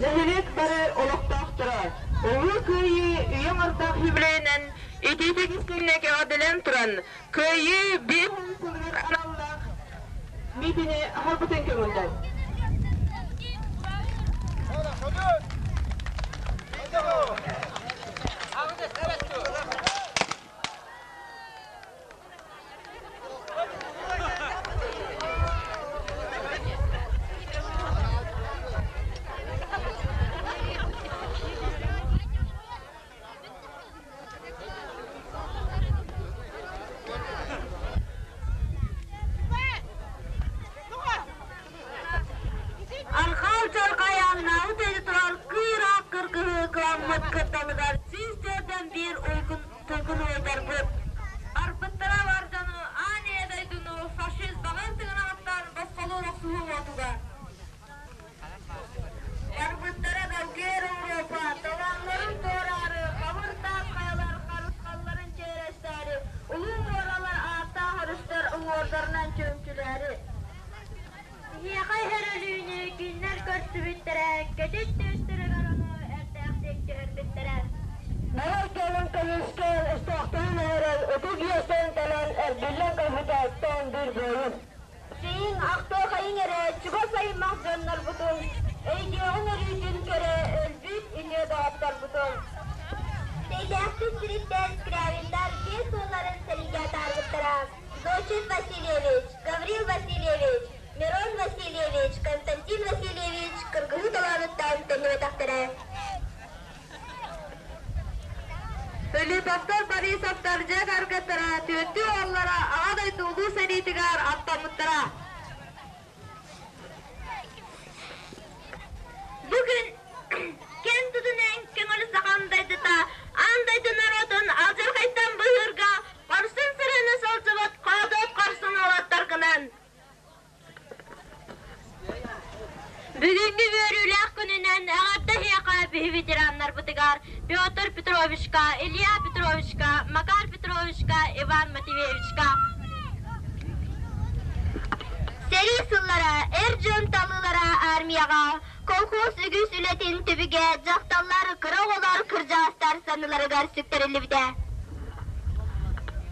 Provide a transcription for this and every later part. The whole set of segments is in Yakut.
Нэһилиэк бары олохтоохторо Улуу Кыайыы үйэ оҥордоох үбүлүөйүнэн итиитик истиҥник эҕэрдэлээн туран, Кыайыы 50 сылыгар аналлаах миитини аһарбытын көҥүллэр. Архаал чорҕайааннааҕы тэйэ турар кыыраах кыргыһыы кыламмыт кырдалыгар сүүс биир уйгун туйгун уйдарбыт. Арбыттара бар дьону аан ийэ дойдуну фашист баҕар тыҥыраҕыттан босхолуур охсуһуу уотугар. Барбыттара Долгиэр Европа талааннарын туораары, хабыр таас хайалар харысхалларын чээрэстээри, улуу муоралар ааттаах өрүстэр уҥуордарынан чөмчүлээри. Биһиэхэ иһэр өлүүнү кинилэр көрсүбүттэрэ, кэтит түөстэригэр ону эрдээхтик түһэрбиттэрэ. Нарар кэлин көмүскээн, өстөөхтөрүн өһөрөн, ытык иэстэн кэлэн, эргиллэн кэлбитэ биир буойун. Чэйиҥ, ахтыахайыҥ эрэ, чугас аймах дьоннорбутун, өйдүөҕүҥ өрүүтүн көрө өлбүт үтүө доҕотторбутун. Тэйдээхтик сириттэн Скрябиннар биэс уолларын сэриигэ атаарбыттара. Зочин Васильевич, Гаврил Васильевич, Мирон Васильевич, Константин Васильевич кыргыһыы толоонуттан төннүбэтэхтэрэ. Филипповтар Борисовтар дьиэ кэргэттэрэ түөртүү уоллара Аҕа дойду Улуу сэриитигэр аттаммыттара. Бүгүн кэн тутунан көҥүл сахам дойдута аан дойду норуотун алдьархайтан быыһыырга хорсун сырыыны сылдьыбыт хоодуот хорсун уолаттаргынан Бүгүҥҥү үөрүүлээх күнүнэн эҕэрдэ эһиэхэ биһи ветераннарбытыгар Петр Петровичка, Илья Петровичка, Макар Петровичка, Иван Матвеевичка. Сэрии сыллара эр дьон талыылара армияҕа, колхоз үгүс үлэтин түбүгэ дьахталлар, кыра оҕолор, кырдьаҕастар санныларыгар сүктэриллибитэ.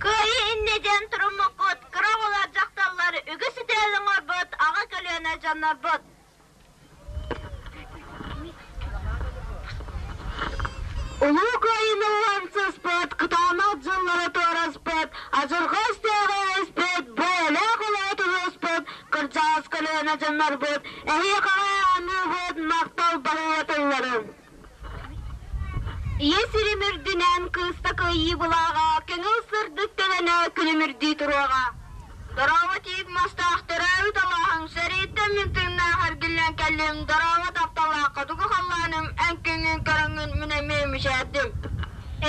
Кыайыы иннэ диэн туруммуккут, кыра оҕолор, дьахталлар үгүс үтүөлү оҥорбут аҕа көлүөнэ дьоннорбут. Улуу Кыайыыны ылан сыспыт, кытаанах дьыллары туораспыт, адьырҕа өстөөҕү өспүт, бэйэлээх олоҕу тулуспут, кырдьаҕас көлүөнэ дьоннорбут, эһиэхэҕэ аныыбыт махтал баһыйа тылларын. Ийэ сирим үрдүнэн кыыста кыайыы былааҕа көҥүл сырдык төлөнө күлүмүрдүү туруоҕа. Дорообо тиит мастаах төрөөбүт алааһым, сэрииттэн мин тыыннаах эргиллэн кэллим, дорообо тапталлаах хотугу халлааным, эн күҥҥүн көрөҥҥүн мин эмиэ мичээрдим.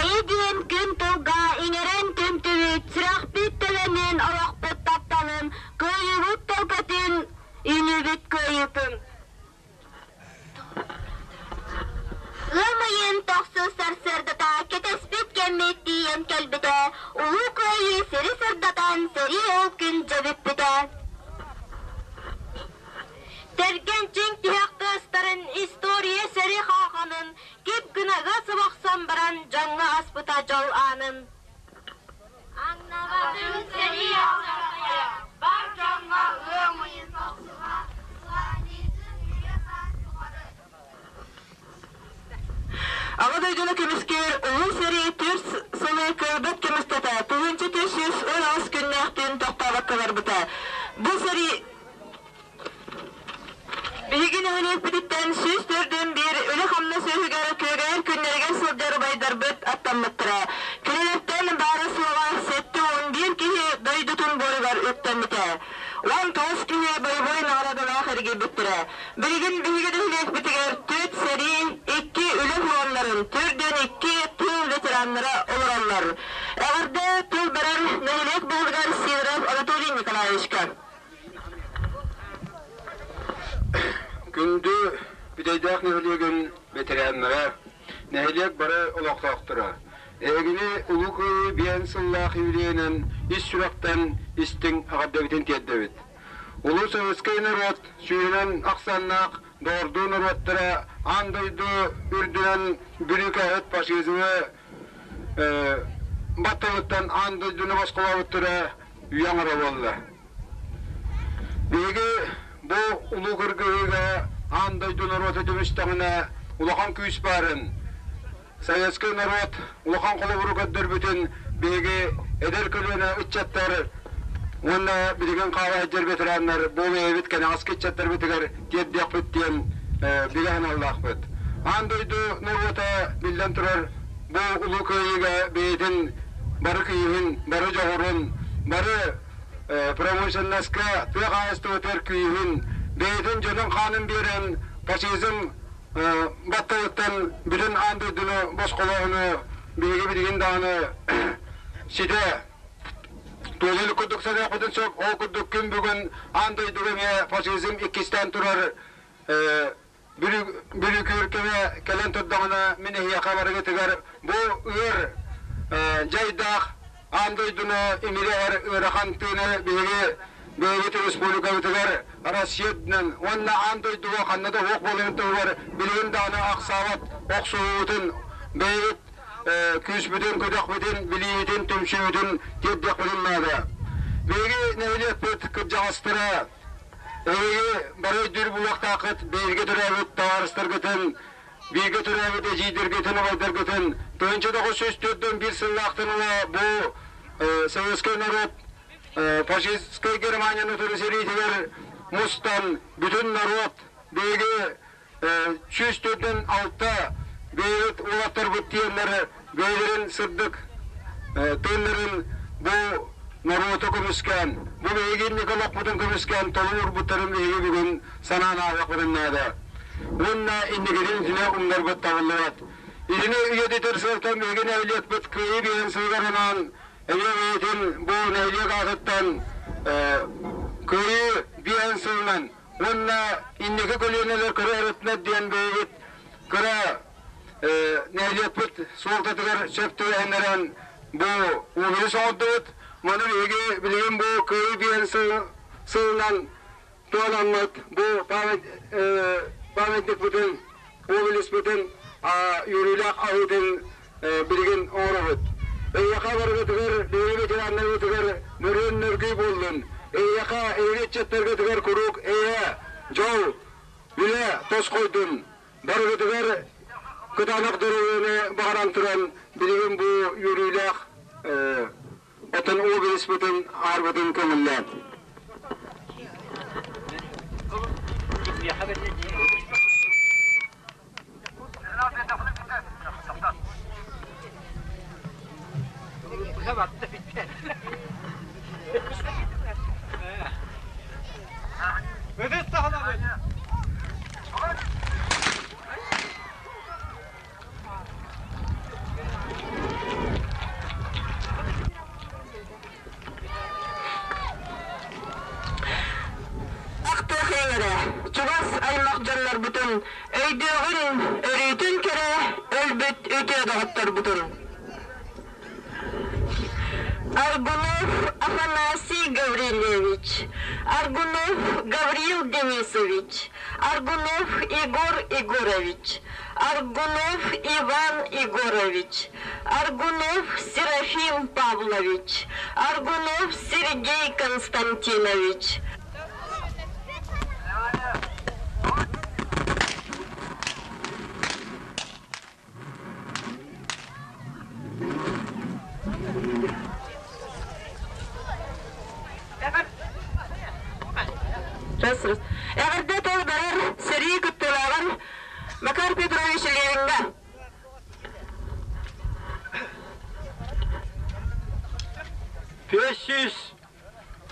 Эйэ диэн күн тылга иҥэрэн түмтүбүт, сүрэхпит төлөнүн, олохпут тапталын, кыайыыбыт төлкөтүн, үүнүүбүт кыайыытын. Ыам ыйын тохсус сарсыардата кэтэспит кэммит тиийэн кэлбитэ, Улуу Кыайыы сири сырдатан сэрии ол күн дьэ бүппүтэ. Тэргэн чиҥ тиһэх тыастарын история сэрии хааханын кип гынага сыбахсан баран дьоҥҥо аспыта дьол аанын. Аннабатын сэрии алдьархайа, бар дьоҥҥо ыам ыйын тохсуһа, Планетын үйэ-саас тухары. Аҕа дойдуну көмүскүүр Улуу сэрии түөрт сылы кыайбат көмүстэтэ 1318 күннээх түүн тохтообокко барбыта. Бу сэрии Биһиги нэһилиэкпититтэн 141 үлэ-хамнас үөһүгэр күөгэйэр күннэригэр сылдьар убайдарбыт аттаммыттара. Кинилэртэн баара-суоҕа 71 киһи дойдутун буоругар үктэммитэ. 19 киһи бойобуой наҕараадалаах эргийбиттэрэ. Билигин биһиги нэһилиэкпитигэр түөрт сэрии, икки үлэ фроннарын, 42 тыыл ветераннара олороллор. Эҕэрдэ тыл барар нэһилиэк баһылыгар Сидоров Анатолий Николаевичка. Күндү Бүтэйдээх нэһилиэгин ветераннара, нэһилиэк бары олохтоохторо, эһигини Улуу Кыайыы биэн сыллаах юбилейынан ис сүрэхтэн истиҥ эҕэрдэбитин тиэрдэбит. Улуу Советскай норуот сүүһүнэн ахсааннаах доҕордуу норуоттара аан дойду үрдүнэн бүрүүкээбит фашизмы батталыттан аан дойдуну босхолообуттара үйэ аҥара буолла. Биһиги бу улуу кыргыһыыга аан дойду норуота түмүстэҕинэ улахан күүс баарын, советскай норуот улахан холобуру көрдөрбүтүн биһиги эдэр көлүөнэ ыччаттар уонна билигин хаала сылдьар ветераннар бу бэйэбит кэнэҕэски ыччаттарбытыгар тиэрдиэхпит диэн бигэ санаалаахпыт. Аан дойду норуота биллэн турар бу улуу кыайыыга бэйэтин бары күүһүн, бары дьоҕурун, бары промышленноска тыа хаһаайыстыбатыгар күүһүн, бэйэтин дьонун хаанын биэрэн фашизм батталыттан бүтүн аан дойдуну босхолооһуну биһиги билигин даҕаны ситэ туола илик курдук саныахпытын сөп. Ол курдук күн бүгүн аан дойдуга эмиэ фашизм иккистээн турар бүрүкүүркэҕэ кэлэн турдаҕына мин эһиэхэ барыгытыгар бу ыар дьайдаах аан дойдуну имири ыарахан тыыны биһиги бэйэбит республикабытыгар Россиянан уонна аан дойдуга ханна да суох буоларын туһугар билигин даҕаны ахсаабат охсуһуубутун бэйэбит күүспүтүн, көтөхпүтүн, билиибитин, түмсүүбүтүн тиэрдиэхпитин наада. Биһиги нэһилиэкпит кырдьаҕастара Эһиги бары өйдүүр буолуохтааххыт, бииргэ төрөөбүт табаарыстаргытын, бииргэ төрөөбүт эдьиийдэргитин, убайдаргытын 1941 сыллаахтан ыла бу советскай норуот фашистскай Германияны утары сэриитигэр мустан бүтүн норуот биһиги 146 бэйэбит уолаттарбыт тиэннэр бэйэлэрин сырдык тыыннарын бу норуоту көмүскээн, бу биһиги инники олохпутун көмүскээн толук уурбуттарын биһиги бүгүн санаан ааһыахпытын наада. Уонна инникитин итини умнарбыт табыллыбат. Итини үйэтитэр сыалтан биһиги нэһилиэкпит кыайыы биэрэн сылыгар анаан эмиэ бэйэтин бу нэһилиэк аатыттан кыайыы биэрэн сылынан уонна инники көлүөнэлэр көрө эрэтинэр диэн бэйэбит кыра нэһилиэкпит суолтатыгар сөп түбэһиннэрэн бу обелиск оҥордубут. Маны биһиги билигин бу Кыайыы биэн сылынан туоламмыт бу памятникпытын, обелиспытын үөрүүлээх аһыытын билигин оҥоробут. Эйиэхэ барыгытыгар, биһиги ветераннарбытыгар мөрүөн мөргүй буоллун. Эйиэхэ, эһиги ыччаттаргытыгар куруук эйэ, дьол, үлэ тосхойдун. Барыгытыгар кытаанах доруобуйаны баҕаран туран, билигин бу үөрүүлээх отон обелиспытын аарбытын көҥүллээн. Ахтыахыҥ эрэ, чугас аймах дьоннорбутун, өйдүөҕүн, өрүүтүн кэрэ, өлбүт үтүө доҕотторбутун. Аргунов Афанасий Гаврильевич, Аргунов Гаврил Денисович, Аргунов Егор Егорович, Аргунов Иван Егорович, Аргунов Серафим Павлович, Аргунов Сергей Константинович. Эҕэрдэ тыл барар сэрии кыттыылааҕар Макар Петрович Левиҥҥа. 500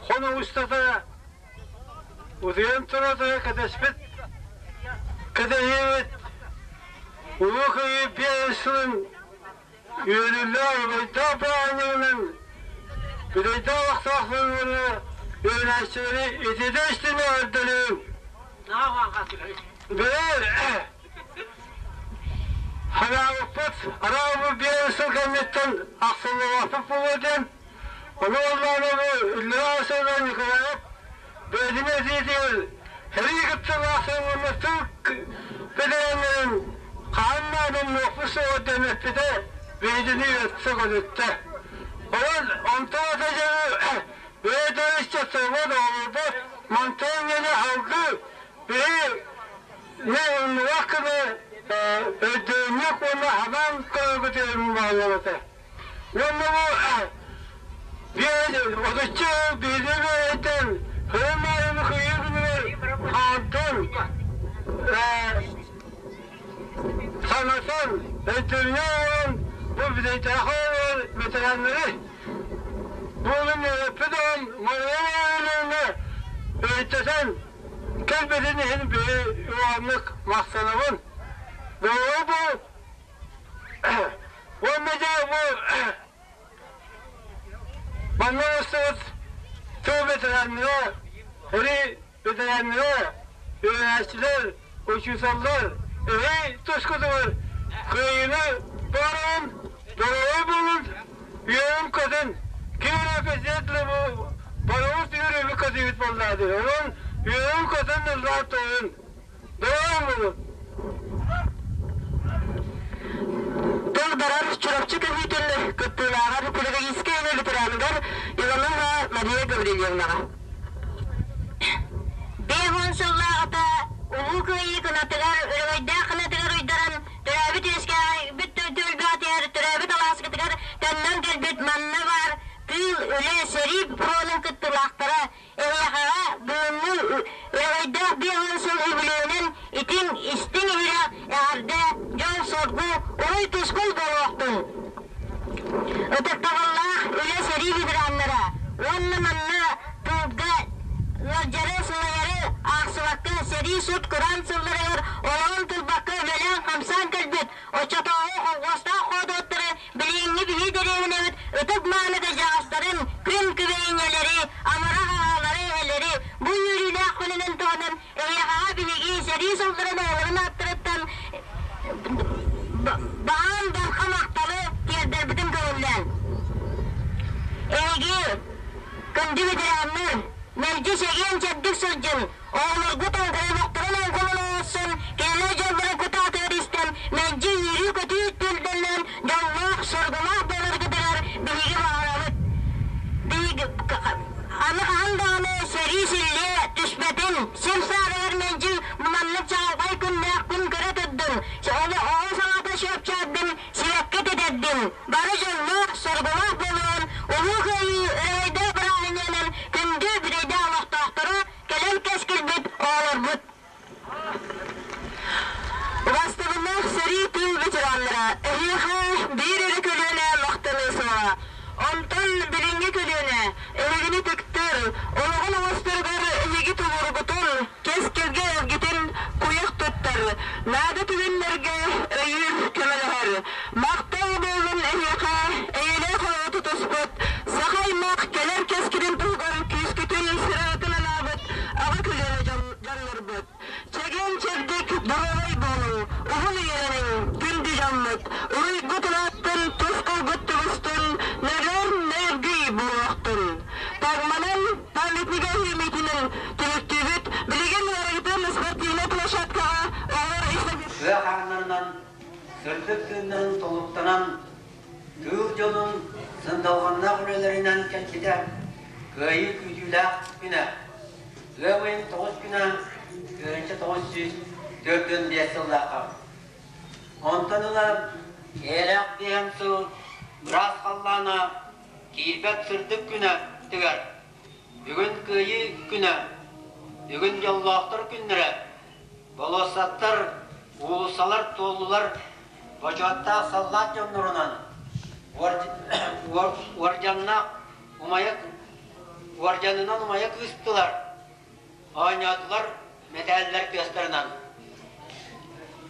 хонук устата утуйан турата кэтэспит кэтэһиибит Улуу Кыайыы биэс сылын үөрүүлээх убайдаах бырааһынньыгынан Бүтэйдээх охтоох буолууну үөрэнээччилэри ититэ истиҥэ эҕэрдэлиибин! Бэйэр Ханаабыппыт араабы биэс сыл кэнниттэн ахсыллыбаппыт буолуо диэн, ону оллоонобу иллэрээ сылынан Николаев бэйэтин этиитигэр Сэрии кыттыылаах уонна тыл бэтэрээннэрин хаһан наадаммыппыт суоҕа диэн эппитэ биһигини өссө көтүттэ. Онон онтон ата дьону бэйэ ыччаттарбыт, оҕолорбут мантан инньэ салгыы биһи не умнубат гына өйдөөнньүк уонна ханан көрөргүтүгэр баҕалар этэ. Уонна бу биир отучча биирдэ бэйэтин кыһын аайы кыйыы күнүгэр хаантан санатан өйдөбүнэ оҥорон бу бүтэйдээх оҕолор ветераннары буолун үөрэппит оҕом Мария Ивановна өйдөтөн кэлбитин иһин биһи улаханнык махтанабын. Доҕоро бу Уонна дьэ бу манна устубут тыл ветераннара, сэрии ветераннара, үөрэнээччилэр, учууталлар эһи тускутугар кыайыыны баҕарабын, доруобай буолун, үөрүн-көтүн, ким эрэ председателэ бу барыбыт үөрүүбүт көтүүбүт буоллаҕа дии. Онон үөрүн-көтүн ыллаан туойун. Тыл барар Чурапчы көһүүтүн кыттыылааҕар педагогическай үлэ ветераныгар Иванова Мария Гаврильевнаҕа. 50 сыллааҕыта Улуу Кыайыы кынатыгар, өрөгөйдөөх кынатыгар уйдаран, төрөөбүт үөскээбит түөлбэҕитигэр, төрөөбүт алааскытыгар төннөн кэлбит манна баар тыыл, үлэ, сэрии фронун кыттыылаахтара Эһиэхэҕэ бүгүҥҥү өрөгөйдөөх 50 сыл үбүлүөйүнэн итиҥ, истиҥ иһирэх эҕэрдэ, дьол-соргу, уруй-тускул буолуохтун! Ытыктабыллаах үлэ сэрии ветераннара уонна манна тыылга ыалдьары, сылайары аахсыбакка сэрии сут-кураан сылларыгар олорон турбакка үлэлээн-хамсаан кэлбит оччотооҕу холхуостаах хоодуоттары Билиҥҥи биһи дэриэбинэбит ытык-мааны кырдьаҕастарын, күн күбэй ийэлэри, амарах аҕалары, эһэлэри бу үөрүүлээх күнүнэн туһанан эһиэхэҕэ биһиги сэрии сылларын оҕолорун ааттарыттан баҕам барҕа махталы тиэрдэрбитин көҥүллээн. Эһиги, күндү ветераннар, мэлдьи чэгиэн-чэбдик сылдьын, Оҕолоргут оҥкуллуохтарын оҥкулун оҥостон, кинилэр дьоллорун кутаатыгар истэн, мэлдьи үөрүү-көтүү түлдэллэн, дьоллоох, соргулаах буоларгытыгар биһиги баҕарабыт. Биһиги аны хаһан даҕаны сэрии силлиэ түспэтин, сир саарыгар мэлдьи маннык чаҕылхай күннээх күн көрө турдун, оҕо саҥата чуопчаардын, сибэкки тэтэрдин, бары дьоллоох, соргулаах буолуон, Улуу Кыайыы өрөгөйдөөх бырааһынньыгынан күндү бүтэйдээх олохтоохтору кэлэн кэскилбит оҕолорбут. Убастабыллаах сэрии тыыл ветераннара, эһиэхэ биир эрэ көлүөнэ махтаныы суоҕа. Онтон билиҥҥи көлүөнэ эһигини тыктыр, олоҕун оҥосторугар эһиги тулуургутун, кэскилгэ эргитин куйах туттар, наада түгэннэргэ өйүүр, көмөлөһөр. Махтал буоллун эһиэхэ, эйэлээх олоҕу тутуспут, саха аймах кэлэр кэскилин туһугар күүскүтүн сыраҕытын анаабыт аҕа көлүөнэ дьоннорбут. Чэгиэн-чэбдик, доруобай буолуҥ, уһун үйэлэниҥ, күндү дьоммут, уруйгут улааттын, тускулгут тубустун, нөрүөн нөргүй буолуохтун. Тагманан памятнига үһүмүтүнэн түмүктүүбүт, билигин ыарыытын спортивнай площадкаҕа оҕолор Тыа хааннарынан сырдык тыыннарын толуктанан, тыыл дьонун сындалҕаннаах үлэлэринэн кэлбитэ Кыайыы күүтүүлээх күнэ. Ыам ыйын 9 күнэ 1945 сыллаахха. Онтон ыла эйэлээх биэһэн сыл ыраас халлаана киирбэт сырдык күнэ тыгар. Бүгүн Кыайыы күнэ, бүгүн дьоллоохтор күннэрэ. Болуоссаттар, уулуссалар туоллулар бочуоттаах саллаат дьоннорунан, уордьаннаах умайа уордьанынан умайа кыыстылар, оонньоотулар мэтээллэр тыастарынан.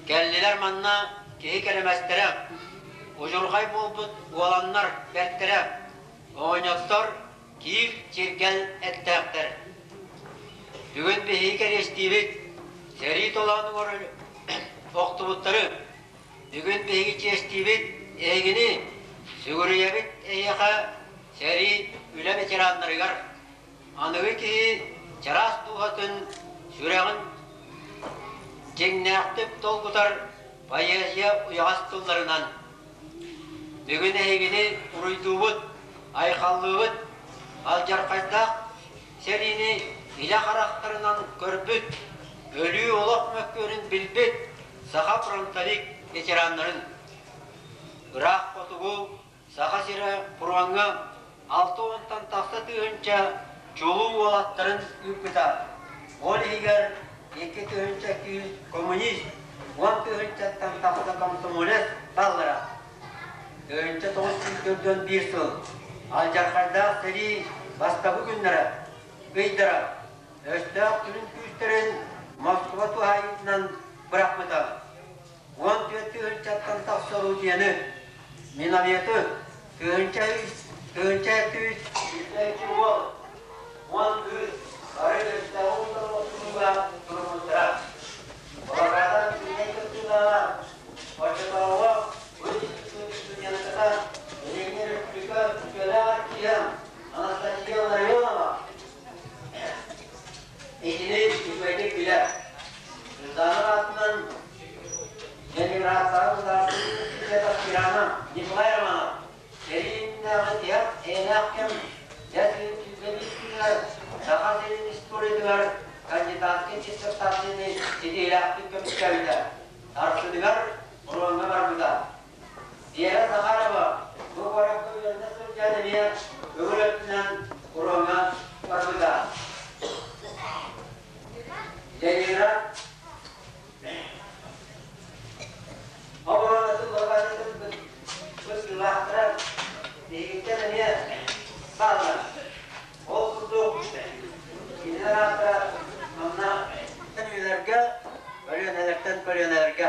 Кэллилэр манна киһи кэрэмэстэрэ, удьурҕай буолбут уоланнар бэртэрэ, оҕонньоттор киир чиргэл эттээхтэр. Бүгүн биһиги кэриэстиибит сэрии толоонугар охтубуттары. Бүгүн биһиги чиэстиибит эһигини, сүгүрүйэбит эһиэхэ сэрии үлэ ветераннарыгар. Аныгы киһи чараас дууһатын сүрэҕин дьиҥнээхтик долгутар поэзия уйаҕас тылларынан Бүгүн эһигини уруйдуубут, айхаллыыбыт, алдьархайдаах сэриини илэ харахтарынан көрбүт, өлүү олох мөккүөрүн билбит саха фронтовик ветераннарын. Ыраах хотугу Саха сирэ фроҥҥа 60-тан тахса тыһыынча чулуу уолаттарын ыыппыта. Ол иһигэр 2 тыһыынча күүс коммунист, 10 тыһыынчаттан тахса комсомолец бааллара. 1941 сыл алдьархайдаах сэрии бастакы күннэрэ, ыйдара өстөөх сүрүн күүстэрин Москва туһаайыытынан бырахпыта. 14 тыһыынчаттан тахса орудиены, минометы, тыһыынча үс, тыһыынча күүс, уол, 10 кыыс бары өстөөҕү утары охсуһууга туруммуттара. Блокада сүүнэ кыттыылааҕа, оччотооҕу институт студентката, билиҥҥи республика үтүөлээх артииһа Анастасия Ларионова итини үчүгэйдик билэр. Светлана аатынан Ленинградтааҕы государственнай аспирана Николай Романов сэрии иннинээҕи тиһэх эйэлээх кэм дьэ 105 күнүгэр Саха сирин историятыгар кандидатскай диссертацияны ситиһиилээхтик көмүскээбитэ. Сарсыныгар фроҥҥа барбыта. Вера Захарова бу куоракка үөрэнэ сылдьан эмиэ көҥүл өттүнэн фроҥҥа барбыта. Ленинград оборонатын блокадатын быстыылаахтара биһигиттэн эмиэ бааллар. Ол курдук кинилэр ааттара манна үйэлэргэ, көлүөнэлэртэн көлүөнэлэргэ.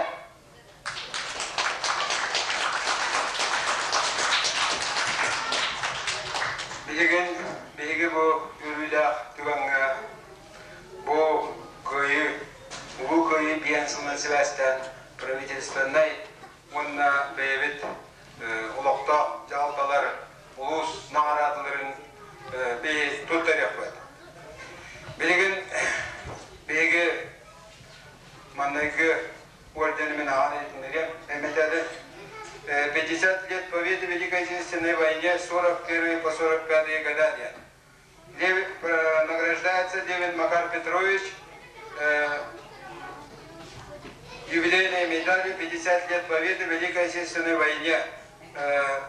Билигин биһиги бу үөрүүлээх түгэҥҥэ бу Кыайыы, Улуу Кыайыы диэн сылынан сибээстээн правительственнай уонна бэйэбит олохтоох дьаһалталар улуус наҕараадаларын биһи туттарыахпыт. Билигин биһиги манныгы ордены мен аҕан иһитиннэриэм эмэтээди 50 лет Победы в Великой Отечественной войне 41 по 45 года диэн. Награждается Левин Макар Петрович юбилейной медалью 50 лет Победы в Великой Отечественной войне.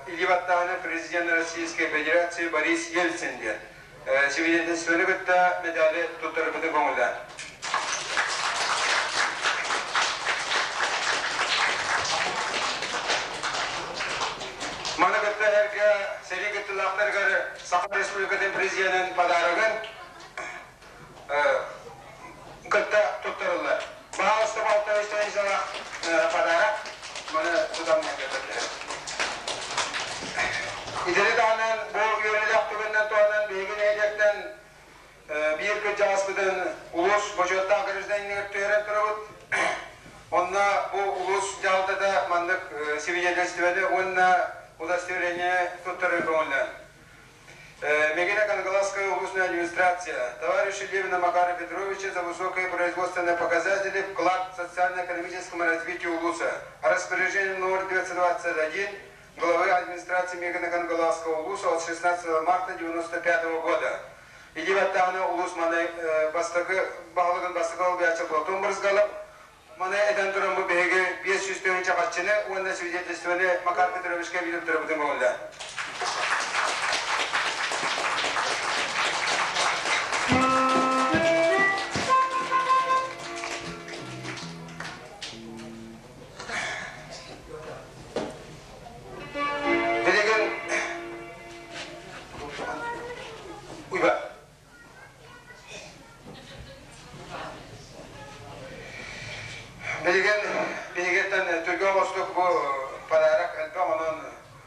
Илии баттааһына президент Российской Федерации Борис Ельцин диэн. Свидетельствоны кытта медали туттарбыты көҥүллээн. Маны кытта эргэ сэрии кыттыылаахтарыгар Саха Республикатын президенин подарогын кытта туттарыллар. Баҕаласта балта подарок маны тутаммын көрдөрдө. Итини таһынан бу үөрүүлээх түгэннэн туһанан биһиги нэһилиэктэн биир кырдьаҕаспытын улуус бочуоттаах гражданиныгар түһэрэн турабыт. Онно бу улуус дьаһалтата маннык свидетельствоны уонна удостоверение туттарыы көҥүллээн. Мегина Кангаласская областная администрация товарища Левина Макара Петровича за высокие производственные показатели вклад в социально-экономическому развитию улуса. Распоряжение номер 221 главы администрации Мегина Кангаласского улуса от 16 марта 1995 года. Илии баттааһына улуус маны бастакы баһылыгын бастакы солбуйааччы Платон Брызгалов маны этэн туран бу биһиги 500 тыһыынча харчыны уонна свидетельствоны Макар Петровичка биир турабытын көҥүллээн. Билигин Уйба. Билигин биһигиттэн түргэн оҕустук бу подарок элбэх онон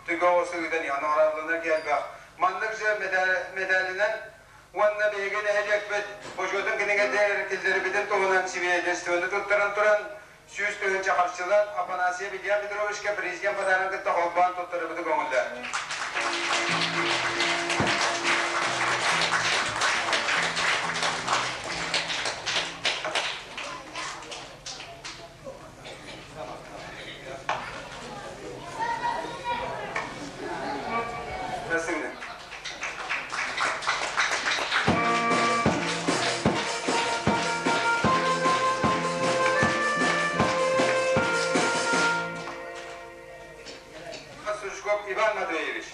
түргэн оҕустук ыытан анаҕараадаланар элбэх. Маннык же медалинэн уонна биһиги нэһилиэкпит бочуотун кинигэтигэр киллэрбитин туһунан свидетельствоны туттаран туран 100 тыһыынча харчылар Афанасий Илья Петровичка президент подарогын кытта холбоон туттарыбыты көҥүллэр. Иван Матвеевич.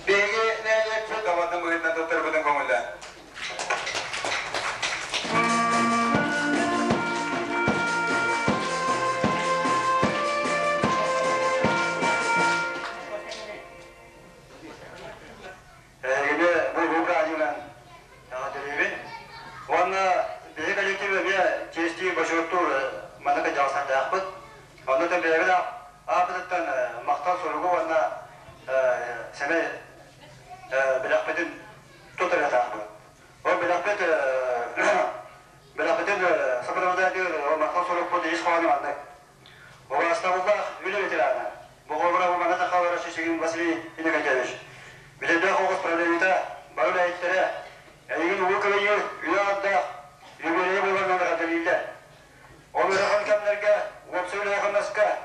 Биһиги нэһилиэкпит абатын быһыытынан туттарбытын көҥүллээн. Эһигини бу бу празднигынан эҕэрдэлиибин. Уонна биһи коллектив эмиэ чиэстии бочуоттуур маннык дьаҕсардаахпыт. Онно бэйэбит ааппытыттан махтал суругу уонна сэмэй бэлэхпитин тутарыахтаахпыт. Ол бэлэхпит бэлэхпитин сопровождайдыыр ол махтал сурукпут ис хоһооно маннык. Убаастабыллаах үлэ ветерана, Боҕуобура Умана Сахалара Шишигин Василий Иннокентьевич, Билэрдээх оҕус правлениета бары үлэһиттэрэ, эйигин Улуу Кыайыы үлэ ааттаах юбилейа буоларынан эҕэрдэлииллэр. Ол ыарахан кэмнэргэ уопсай үлэҕэ-хамнаска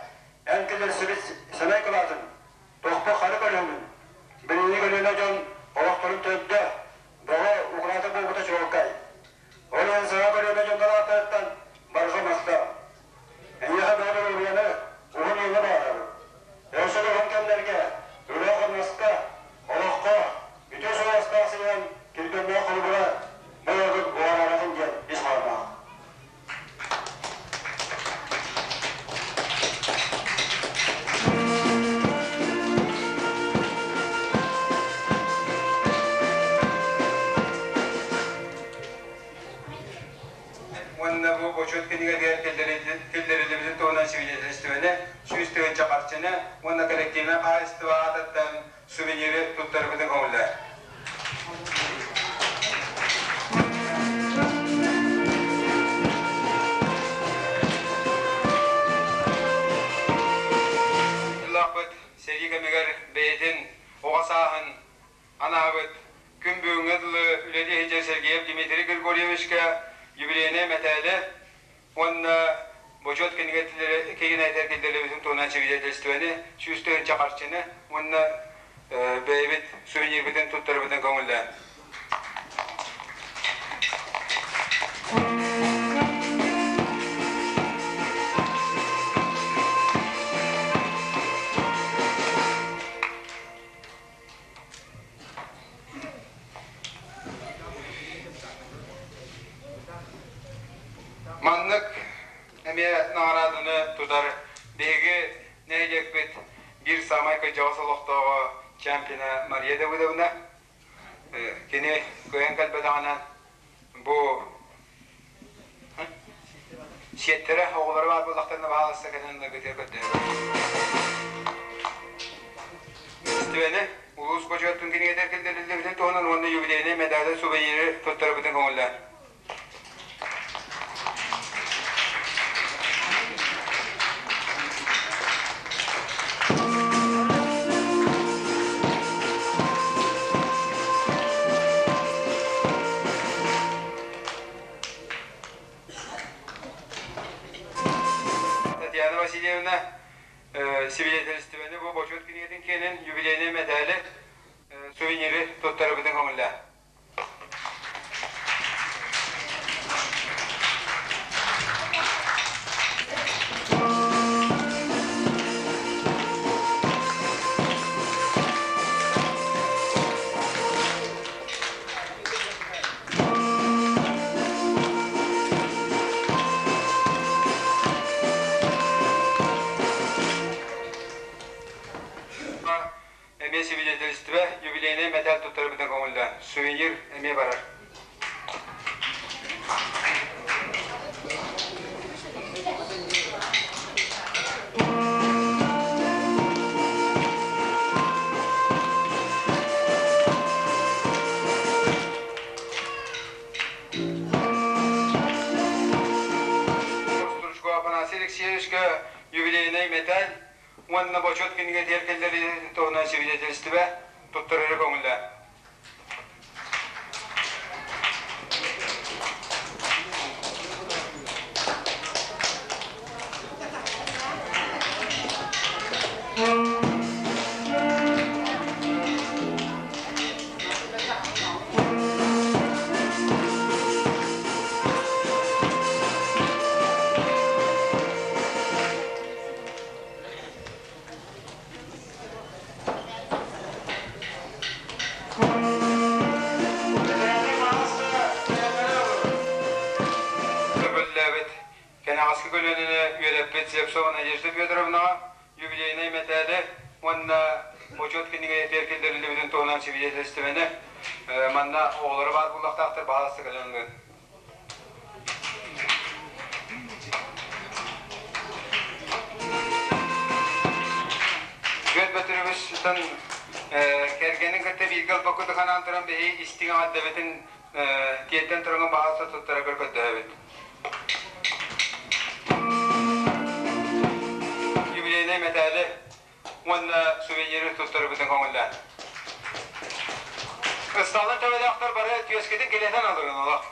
эн киллэрсибит сэмэй кылаатын, тохпо хары көлөһүнүн, билиҥҥи көлүөнэ дьон олохторун төрдө, бөҕө укулаата буолбута чуолкай. Ол иһин саҥа көлүөнэ дьоннор ааттарыттан барҕа махтал. Эйиэхэ бөҕө доруобуйаны, уһун үйэни баҕарабыт. Өссө да уһун кэмнэргэ үлэҕэ-хамнаска, олоххо үтүө суобастаах сыһыан килбиэннээх холобура буоларгыт уҕараабатын диэн ис хоһоонноох. Уонна бу бочуот кинигэтигэр киллэриллибитин туһунан свидетельствоны, 100 тыһыынча харчыны уонна коллективнай хаһаайыстыба аатыттан сувениры туттарбытын көҥүллээр. Лаахпыт сэрии кэмигэр бэйэтин оҕо сааһын анаабыт күн бүгүҥҥэ дылы үлэлии сылдьар Сергеев Дмитрий Григорьевичка юбилейнай мэтээлэ уонна бочуот кинигэтигэр киллэриллибитин туһунан свидетельствоны, 100 тыһыынча харчыны уонна бэйэбит сувенирбытын туттарбытын көҥүллээн. Маннык эмиэ наҕарааданы тутар биһиги нэһилиэкпит биир саамай кырдьаҕас олохтооҕо чемпиона Мария Давыдовна. Кини кыайан кэлбэтэҕинэ бу сиэттэрэ оҕолоро баар буоллахтарына баһаалыста кэлэн ыларгытыгар көрдөһөбүн. Истибэни улуус бочуоттун кинигэтигэр киллэриллибитин туһунан уонна юбилейнай медали сувениры туттарбытын көҥүллээн. Татьяна Васильевна свидетельствоны бу бочуот кинигэтин киэнин юбилейнай медали сувениры туттарыбытын көҥүллээ. Эмиэ свидетельство юбилейнай мэтээл туттарбытын көҥүллээн. Сувенир эмиэ барар. юбилейнай мэтээл уонна бочуот кинигэтигэр киллэрии туһунан свидетельствэ туттарары көҥүллээн. Көбөллөөбүт кэнэҕэски көлүөнэни үөрэппит Слепцова Надежда Федоровнаҕа юбилейнай мэтээли уонна бочуот кинигэтигэр киллэриллибитин туһунан свидетельствоны манна оҕолоро баар буолуохтаахтар баһаалыста кэлэн ылыҥ. Бүөт Бөтүрүбүстэн кэргэнин кытта бииргэ ылбакка дыханаан туран биһи истиҥ эҕэрдэбитин тиэрдэн тураҥҥын баһаалыста туттараргар көрдөһөбүт. Юбилейнай мэтээли уонна сувениры туттарбытын көҥүллээн. Ыстаалын төбөлөөхтөр бары түөскитин килэтэн алырын олох.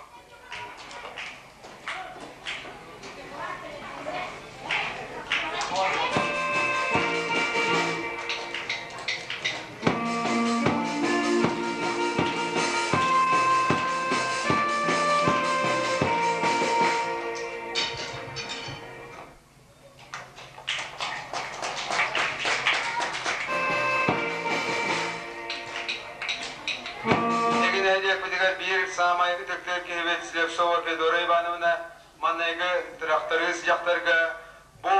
Билигин нэһилиэкпитигэр биир саамай ытыктыыр киһибит Слепцова Федора Ивановна манныгы тырахтарыыс дьахтарга бу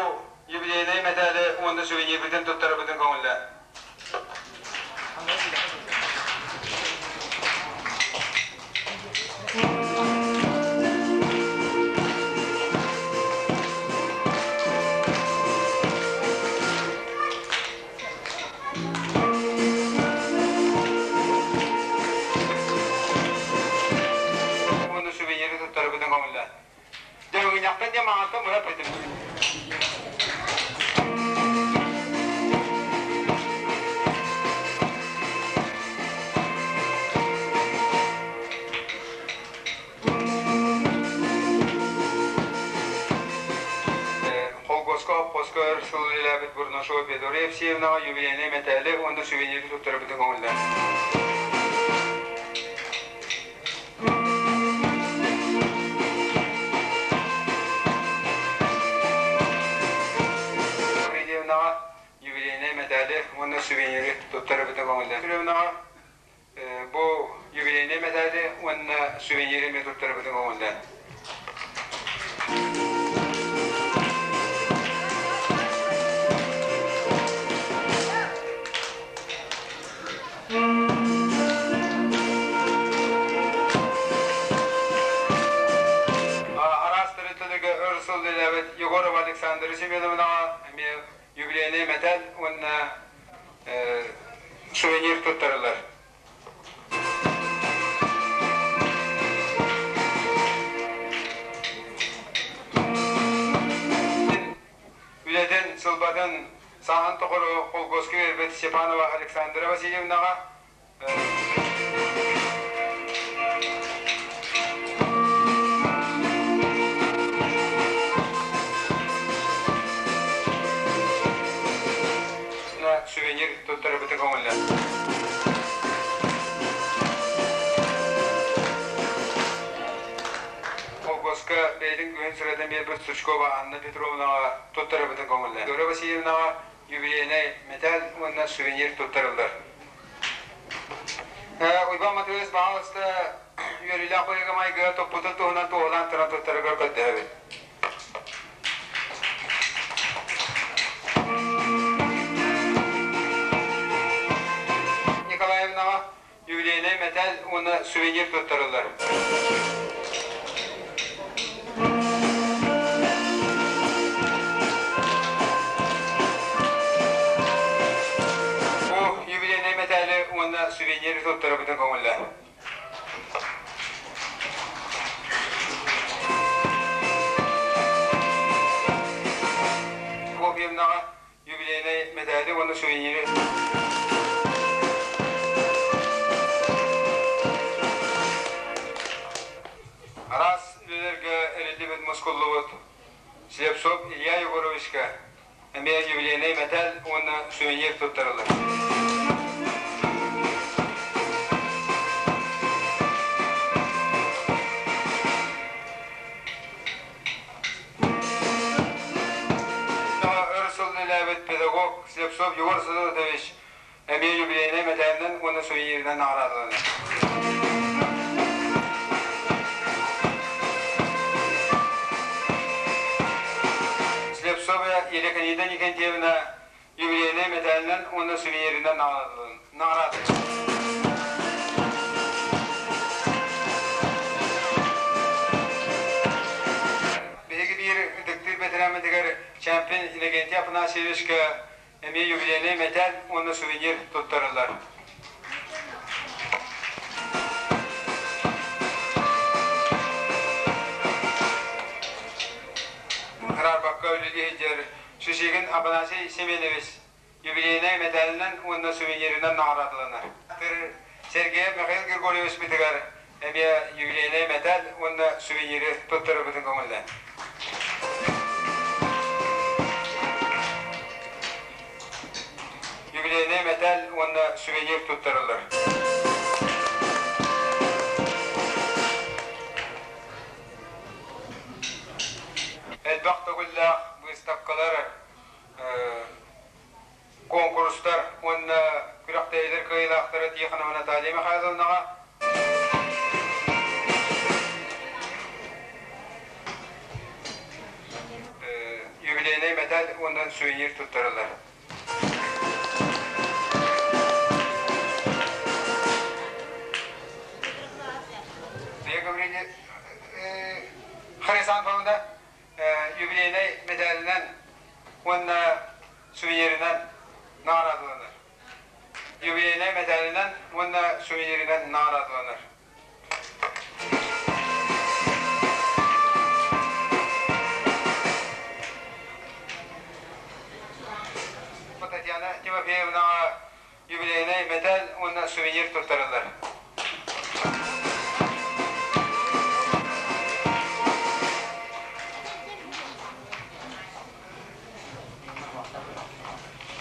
юбилейнай мэтээли уонна сувенирбитин туттарбытын көҥүллээн. Уонна сувениры туттарбытын көҥүллээн. Дьэ, мунньахтан дьэ маҥантан быһа эппитим. Холкуоска, оппуоска өр сыл үлэлээбит Бурнашова Федора Евсеевнаҕа юбилейнай мэтээли уонна сувениры туттарбытын көҥүллээн. Гаврильевнаҕа юбилейнай мэтээли уонна сувениры туттарбыта көҥүллэнэр. Петровнаҕа бу юбилейнай мэтээли уонна сувениры эмиэ туттарбыта көҥүллэнэр. Араас тэрилтэлэргэ өр сыл үлэлээбит Егорова Александра Семеновнаҕа эмиэ юбилейнай мэтээл уонна сувенир туттарыллар. Үлэтин, сылбатын сааһын тухары холкуоска биэрбит Степанова Александра Васильевнаҕа сувенир туттарбыты көҥүллэр. Холкуоска бэйэтин күһүн сыратын биэрбит Сучкова Анна Петровнаҕа туттарабытын көҥүллээн. Дора Васильевнаҕа юбилейнай мэтээл уонна сувенир туттарыллар. Уйбаан Матвеевич баһаалыста үөрүүлээх быһыыга-майгыга туппутун туһунан туоһулаан туран туттарыгар көрдөһөбүт. Николаевнаҕа юбилейнай мэтээл уонна сувенир туттарыллар. Бу юбилейнай мэтээли уонна сувенир туттарыбытын көҥүллээ. Прокопьевнаҕа юбилейнай медали уонна сувениры Араас үлэлэргэ эриллибит мускуллубут Слепцов Илья Егоровичка эмиэ юбилейнай мэтээл уонна сувенир туттарыллар. Өр сыл үлэлээбит педагог Слепцов Егор Садович эмиэ юбилейнай мэтээлинэн уонна сувениринэн наҕараадаланар. Слепцова Елена Никентьевна юбилейнай мэтээлинэн уонна сувениринэн наҕараадаланар. Биһиги биир ытыктыыр бэтэрээммитигэр чемпион Иннокентий Афанасьевичка эмиэ юбилейнай мэтээл уонна сувенир туттарыллар. Хараарбакка үлэлии сылдьар Шишигин Афанасий Семенович юбилейнай мэтээлинэн уонна сувениринэн наҕараадаланар. Сергей Михаил Григорьевичпытыгар эмиэ юбилейнай мэтээл уонна сувениры туттарарбытын көҥүллээн. Юбилейнай мэтээл уонна сувенир туттарыллар. Элбэх төгүллээх быыстапкалар, куонкурустар уонна күрэхтэһиилэр кыайыылаахтара Тихонова Наталья Михайловнаҕа юбилейнай мэтээл уонна сувенир туттарыллар. Лия Гаврильевна Хрисанфовна юбилейнай мэдээлинэн уонна сувениринэн наҕараадаланар. Юбилейнай мэдээлинэн уонна сувениринэн наҕараадаланар. Татьяна Тимофеевнаҕа юбилейнай мэтээл уонна сувенир туттарыллар.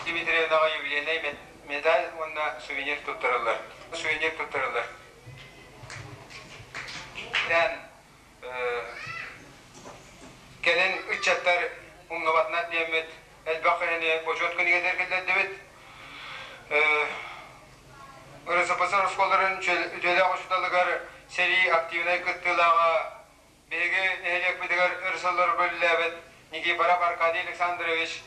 Дмитриевнаҕа юбилейнай медаль уонна сувенир туттарыллар. Сувенир туттарыллар. Кэлин ыччаттар умнубатынар диэммит элбэх киһини бочуот күнүгэр киллэрдибит. РСФСР оскуолаларын үтүөлээх учууталыгар сэрии активнай кыттыылааҕа биһиги нэһилиэкпитигэр өр сылларга үлэлээбит Никифоров Аркадий Александрович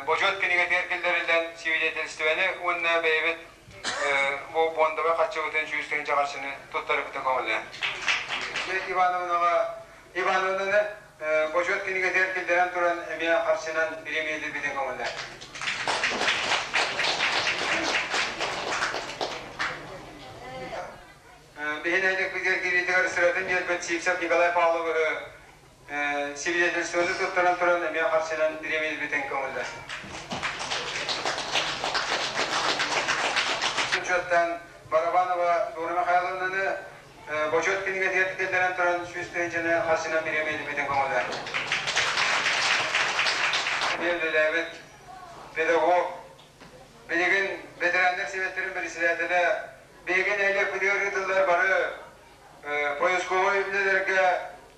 бочуот кинигэтигэр киллэриллэн свидетельствоны уонна бэйэбит бу пуондабай харчыбытын 100 тыһыынча харчыны туттарбыта көҥүллээн. Ивановнаҕа Ивановнаны бочуот кинигэтигэр киллэрэн туран эмиэ харчынан бириэмийэлиирбитин көҥүллээн. Биһи нэһилиэкпитигэр киириитигэр сыратын биэрбит Сивцев Николай Павловиһы свидетельствоны туттаран туран эмиэ харчынан бириэмийэлиирбитин көҥүллээн. Учуоттаан Барабанова Дора Михайловнаны Бочуот кинигэтигэр киллэрэн туран 100 тыһыынчаны харчынан бириэмийэлиппитин көҥүллээн. Үлэлээбит педагог, билигин ветераннар сэбиэттэрин председателэ, биһиги нэһилиэкпитигэр ыытыллар бары поисковай үлэлэргэ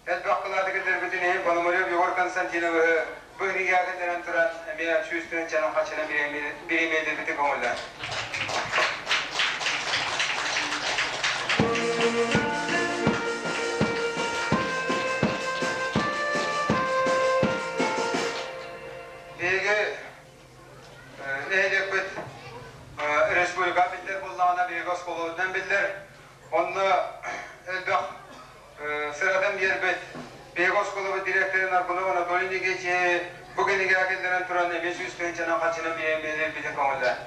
элбэх кылааты киллэрбитин иһин Пономарев Егор Константиновиһы бу кинигэҕэ киллэрэн туран эмиэ 100 тыһыынчанан харчынан бириэмийэлиппитин көҥүллээн. Биһиги нэһилиэкпит республика биллэр буоллаҕына биһиги оскуолабытынан биллэр. Онно элбэх сыратын биэрбит биһиги оскуолабыт директорын Аргунов Анатолий Никитичи бу кинигэҕэ киллэрэн туран эмиэ 100 тыһыынчанан харчынан бириэмийэлиирбитин көҥүллээн.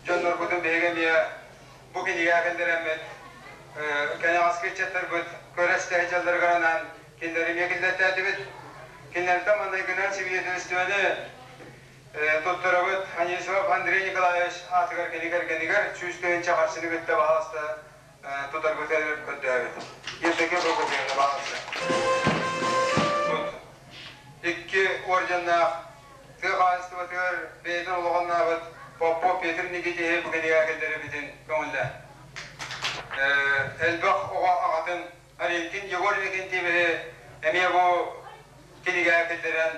Дьоннорбутун биһиги эмиэ бу кинигэ кинигэҕэ киллэрэммит, кэнэҕэски ыччаттарбыт көрө-истэ сылдьалларыгар анаан кинилэри эмиэ киллэртээтибит. Кинилэртэн маҥнайгынан сибидиэтэлистибэни туттарабыт Анисимов Андрей Николаевич аатыгар кини кэргэнигэр 100 тыһыынча харчыны кытта баһаалыста тутарбытыгар көрдөөбүт. Евдокия Прокопьевна баһаалыста. Икки орденнаах тыа хаһаайыстыбатыгар бэйэтин олоҕуннаабыт Попов Петр Никитиһи бу кинигэ киллэрибитин көҥүллээ. Элбэх оҕо аҕатын Аринкин Егор Иннокентьевиһи эмиэ бу кинигэ киллэрэн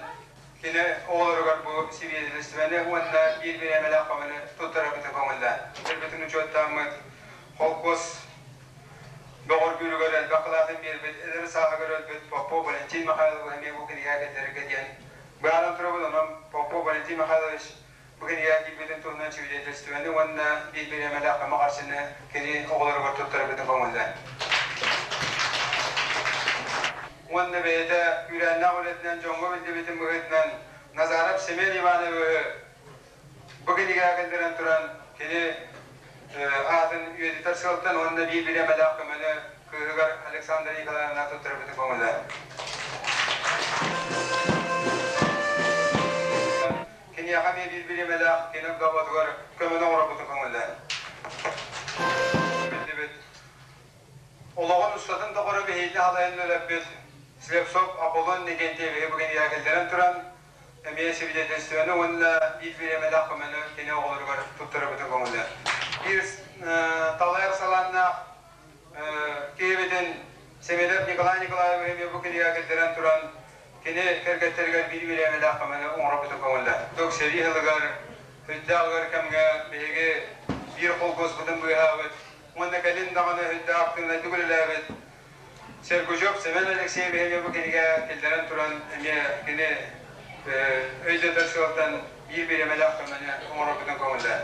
кини оҕолоругар бу сибиэдэлистибэни уонна биир бириэмэлээх көмөнү туттарарбыты көҥүллээ. Кэлбитин учуоттааммыт холкуос бөҕөргүүрүгэр элбэх кылаатын биэрбит эдэр сааһыгар өлбүт Попов Валентин Михайлович эмиэ бу кинигэ киллэрэргэ диэн быһааран турабын. Онон Попов Валентин Михайлович бу кинигэ киирбитин туһунан свидетельствоны уонна биир бириэмэлээх көмө харчыны кини оҕолоругар туттарбытын көҥүллээн. Уонна бэйэтэ күүрээннээх үлэтинэн дьоҥҥо биллибитин быһыытынан Назаров Семен Ивановиһы бу кинигэҕэ киллэрэн туран кини аатын үйэтитэр сыалтан уонна биир бириэмэлээх көмөнү кыыһыгар Александра Николаевна туттарбытын көҥүллээн. Киниэхэ эмиэ биир бириэмэлээх кини доҕотугар көмөнү оҥорорбутун көҥүллээн. Биллибит. Олоҕун устатын тухары биһиги халайан үлэлэппит Слепцов Аполлон Никентьевиһи бу кинигэҕэ киллэрэн туран, эмиэ свидетельствоны уонна биир бириэмэлээх көмөнү кини оҕолоругар туттарарбытын көҥүллээн. Биир талайар салааннаах киһибитин Семенов Николай Николаевиһы эмиэ бу кинигэҕэ киллэрэн туран, кини кэргэттэригэр биир бириэмэлээх көмөнү оҥорорбутун көҥүллээн. Тук сэрии сылыгар, үрдээх ыар кэмҥэ биһиги биир холкуоспутун быыһаабыт уонна кэлин даҕаны үрдээх тыынайдык үлэлээбит Сергучев Семен Алексеевиһы эмиэ бу кинигэ киллэрэн туран эмиэ кини өйдөтөр сыалтан биир бириэмэлээх көмөнү оҥорорбутун көҥүллээн.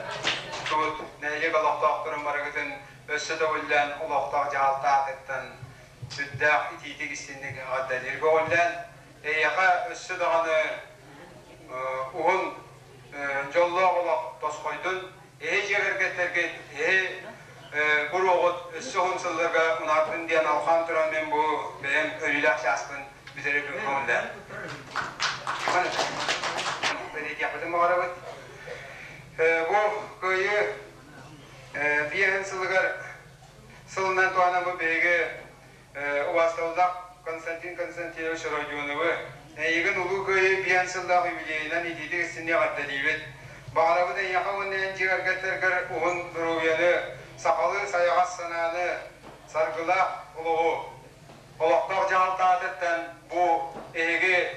Тут нэһилиэк олохтоохторун барыгытын өссө төгүллээн олохтоох дьаһалта аатыттан сүрдээх итиитик истинник эҕэрдэлиир көҕүллээн, эйиэхэ өссө даҕаны уһун дьоллоох олох тосхойдун, эһи дьиэ кэргэттэргит, эһи буруоҕут өссө уһун сылларга унааттын диэн алҕаан туран мин бу бэйэм өлүүлээх чааспын бүтэрэрбин көҥүллээн. Бэлиэтиэхпитин баҕарабыт. Бу кыайыы биэһин сылыгар сылынан туһанан бу биһиги убаастабыллаах Константин Константинович Родионовы эйигин Улуу Кыайыы биээн сыллаах юбилейынан итиитик истинни эҕэрдэлиибит. Баҕарабыт эйиэхэ уонна эн дьиэ кэргэттэргэр уһун доруобуйаны, сахалыы сайаҕас санааны, саргылаах олоҕу, олохтоох дьаһалта аатыттан бу эһиги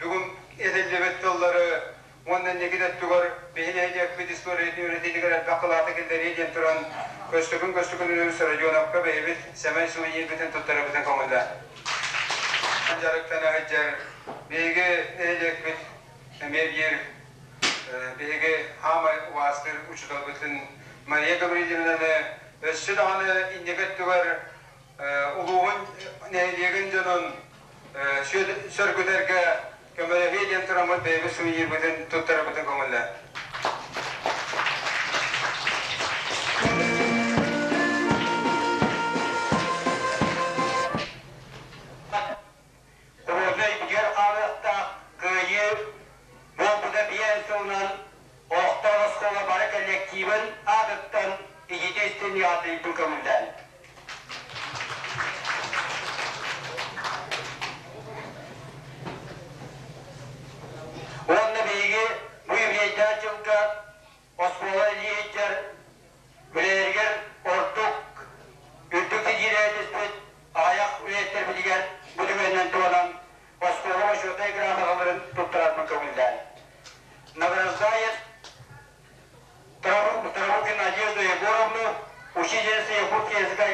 бүгүн этиллибит тыллары уонна инники өттүгэр биһи нэһилиэкпит историятын үөрэтиитигэр элбэх кылааты киллэриэ диэн туран көстөкүн көстөкүн Өлөбүс Родионовка бэйэбит сэмэй сувенирбитин туттарабытын көҥүллээн дьарыктана сылдьар биһиги нэһилиэкпит эмиэ биир биһиги хаамай убаастыыр учууталбытын Мария Гаврильевнаны өссө даҕаны инники өттүгэр улууһун нэһилиэгин дьонун сөргүтэргэ көмөлөһүө диэн тураммыт бэйэбит сувенирбытын туттарарбытын көҥүллээ. Холоднай бүтүөр хаалыахтаах Кыайыы буолбута биэс сылынан олохтоох оскуола бары коллективын аатыттан итити истин аатыйбын көҥүллээн. Уонна биһиги бу юбилейдаах дьылга оскуола илииһиттэр үлэлэригэр ордук үрдүк ситиилэри түспүт аҕыйах үлэһиттэрбитигэр бу түгэнинэн туһанан оскуола бочуотунай грамоталарын туттарарбын көҥүллээн. Награждает Травукина Надежда Егоровну, учительница якутского языка.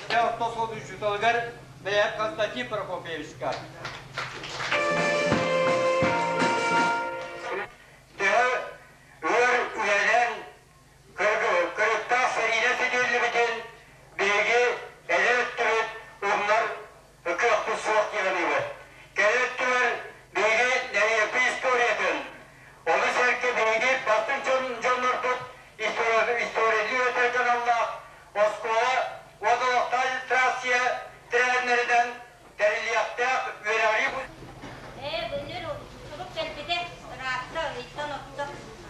Бэрдэ орто суол учууталыгар Бэйэр Константин Прокопьевичка. Төһө өр үлэлээн кырыктаах сэриинэ ситиһиллибитин биһиги эдэр өттүбүт умнар кыахпыт суох дии саныыбыт. Кэлэр өттүгэр биһиги нэһилиэкпит историятын, ону сэргэ биһиги бастыҥ дьоннорбут историялыы үөрэтэргэ аналлаах оскуола уонна олохтоох иллюстрация тэрээһиннэринэн тэриллиэхтээх үөрэҕирии Ээ, былыр сурук кэлбитэ ыраатта, ыйтан орто.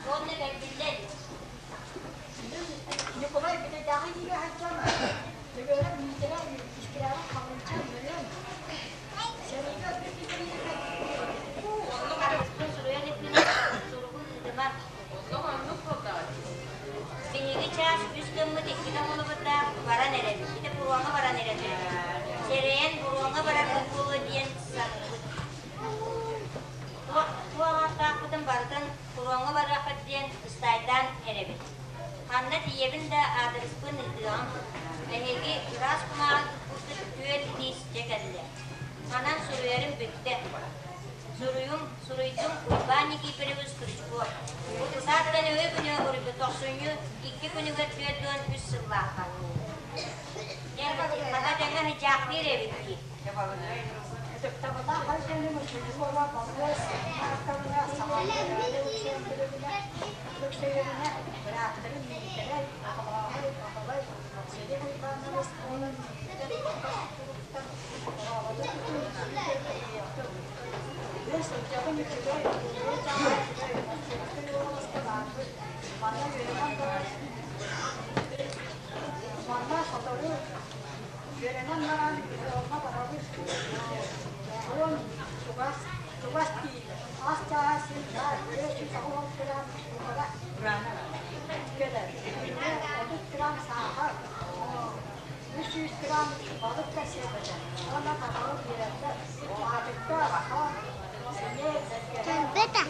Уонна кэлбиллэ илик. Николай Бүтэйдээҕи иигэ сылдьан, Дьөгүөрэ Миитэрэ Искряҕа Халынча үөрэн, сэриигэ өлбүт Миитэрийгэ Аныгыскын суруйан иппин суругун ыытымар. Биһиги чаас үс гыммыт иккитэ холобурдаах баран эрэбит. Ити буруоҥҥа баран эрэбит. Сэрэйэн буруоҥҥа барарбыт буолуо диэн саныыбыт. Туох туох ааттаахпытын барытын фроҥҥа барыаххыт диэн ыстаайдаан эрэбит. Ханна тиийэбин да аадырыспын ыытыаҕым. Эһиги ыраас кумааҕы туппуккут түөрт лиис дьэ кэллэ. Манан суруйарым бүттэ. Суруйум, суруйдум Уйбаан Никифорович Стручков. Сааттан өҥө күнү уруйбут тохсунньу икки күнүгэр 43 сыллаахха. Дьэ, хата тэҥэ сыдьаахтыыр эбит дии. Ытыктабыллаах хас дьону Мучуйуола Балыас Марковна Лөксөйөрүнэ бырааттарын Миитэрэй, Охолооһой, Баһылай, Селим Уйбаанабыс буолан миигиттэн чугас тутулуктан дорообото тутун сүүрэн Үс сылдьабын үчүгэй, үчүгэй чаҕаа үчүгэй, Московскай уобаласка баарбыт. Манна үөрэнэн баран, манна сотору Үөрэнэн баран фроҥҥа барабыт. Фронт чугас, чугас дииллэр. Ас чааһа син баар, 590 грамм муҥура кэлэр. Күҥҥэ 30 грамм саахар, 300 грамм балык да сиэбэтэ. Уонна табаҕы биэрэллэр. Аатыкка, хон, сэниэ, бэргэһэ,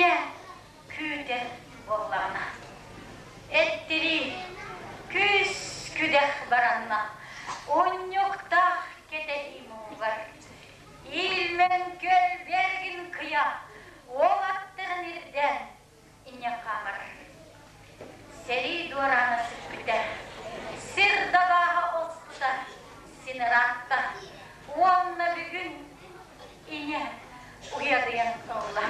Ийэ күүтэр буоллаҕына, эттирии күүс күдэх баранна, унньуктаах кэтэһии муҥугар. Иилмэн күөл бэргин кыйа, уолаттарын ирдээн инньэ хаамар. Сэрии дуораана сүппүтэ, сир дабааһа оспута син ыраатта уонна бүгүн ийэ уйадыйан ылла.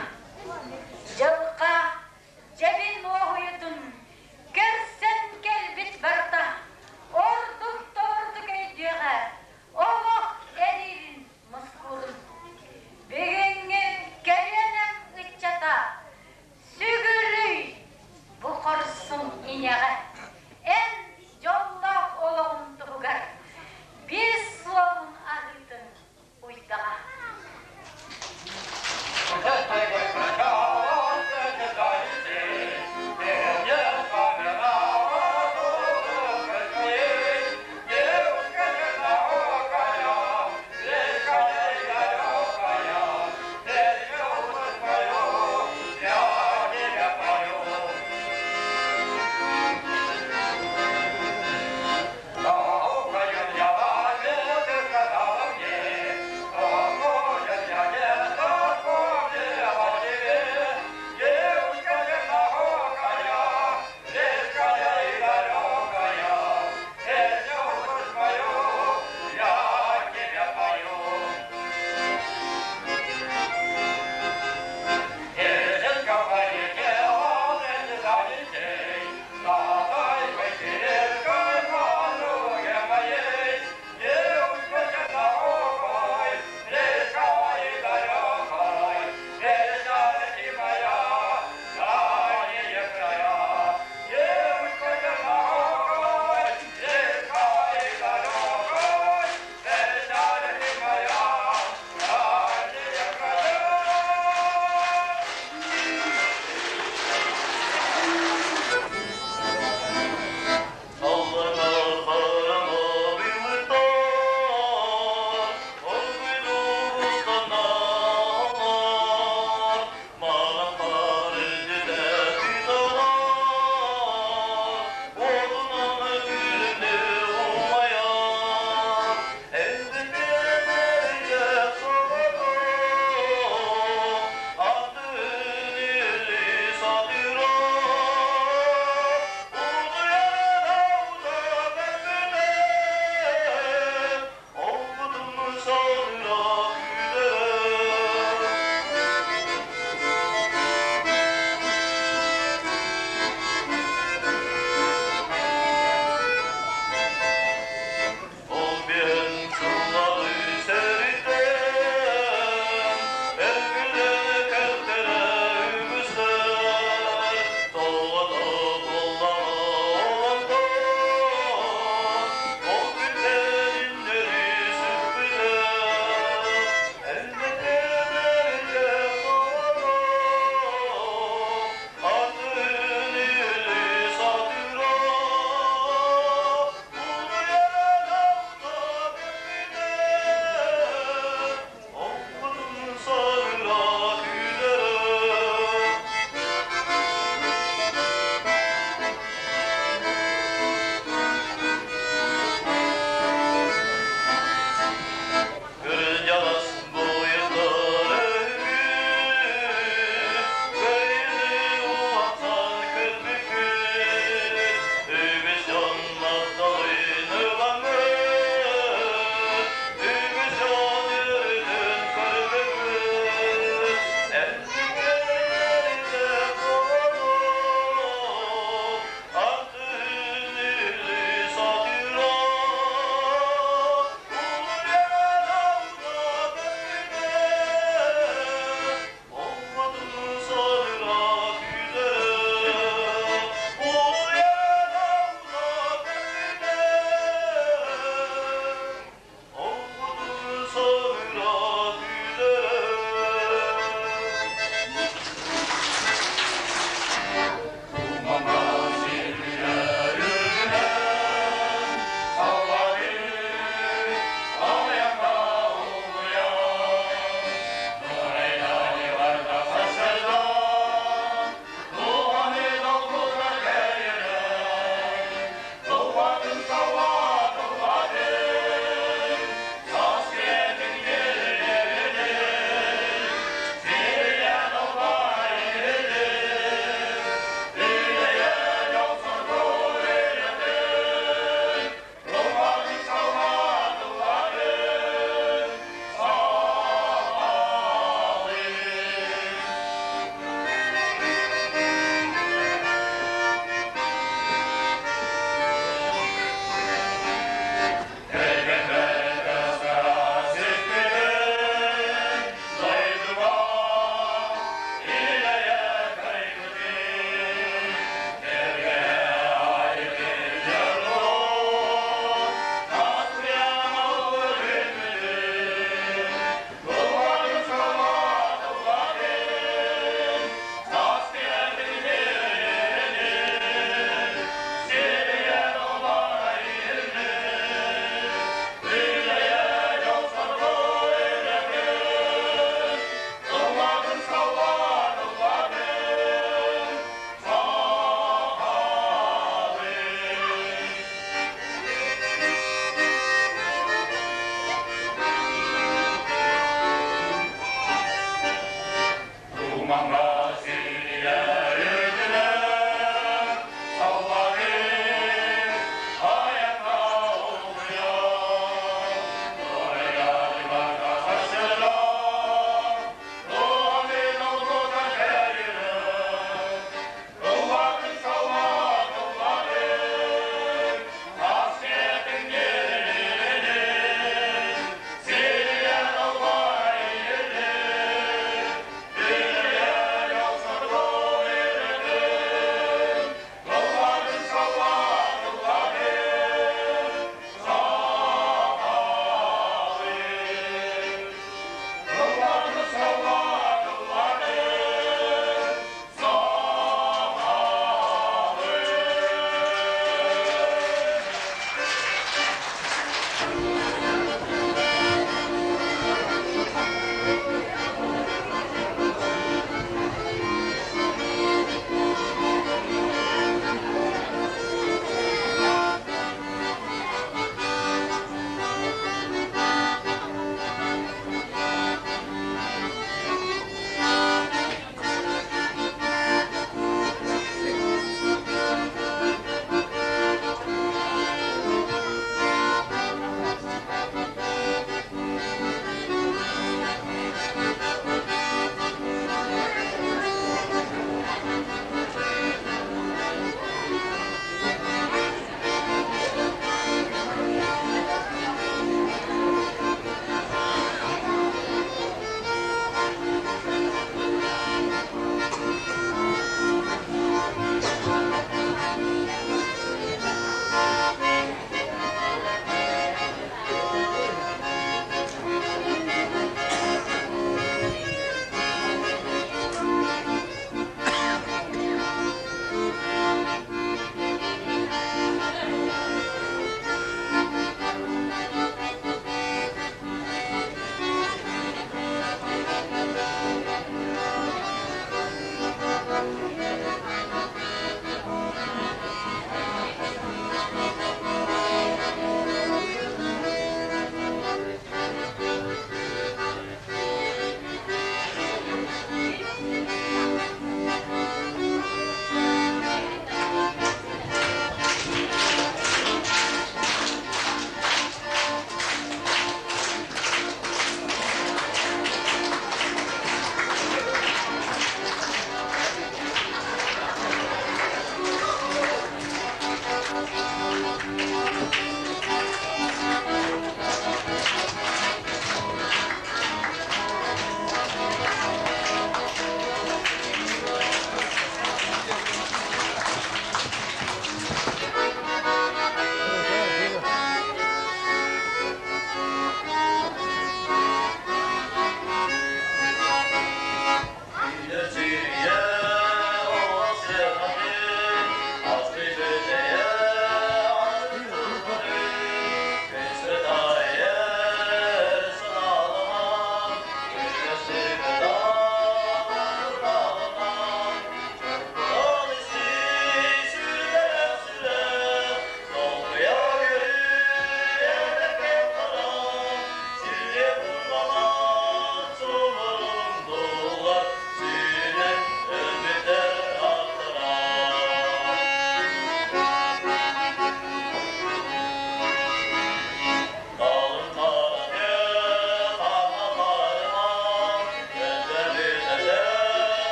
Тумаҥа.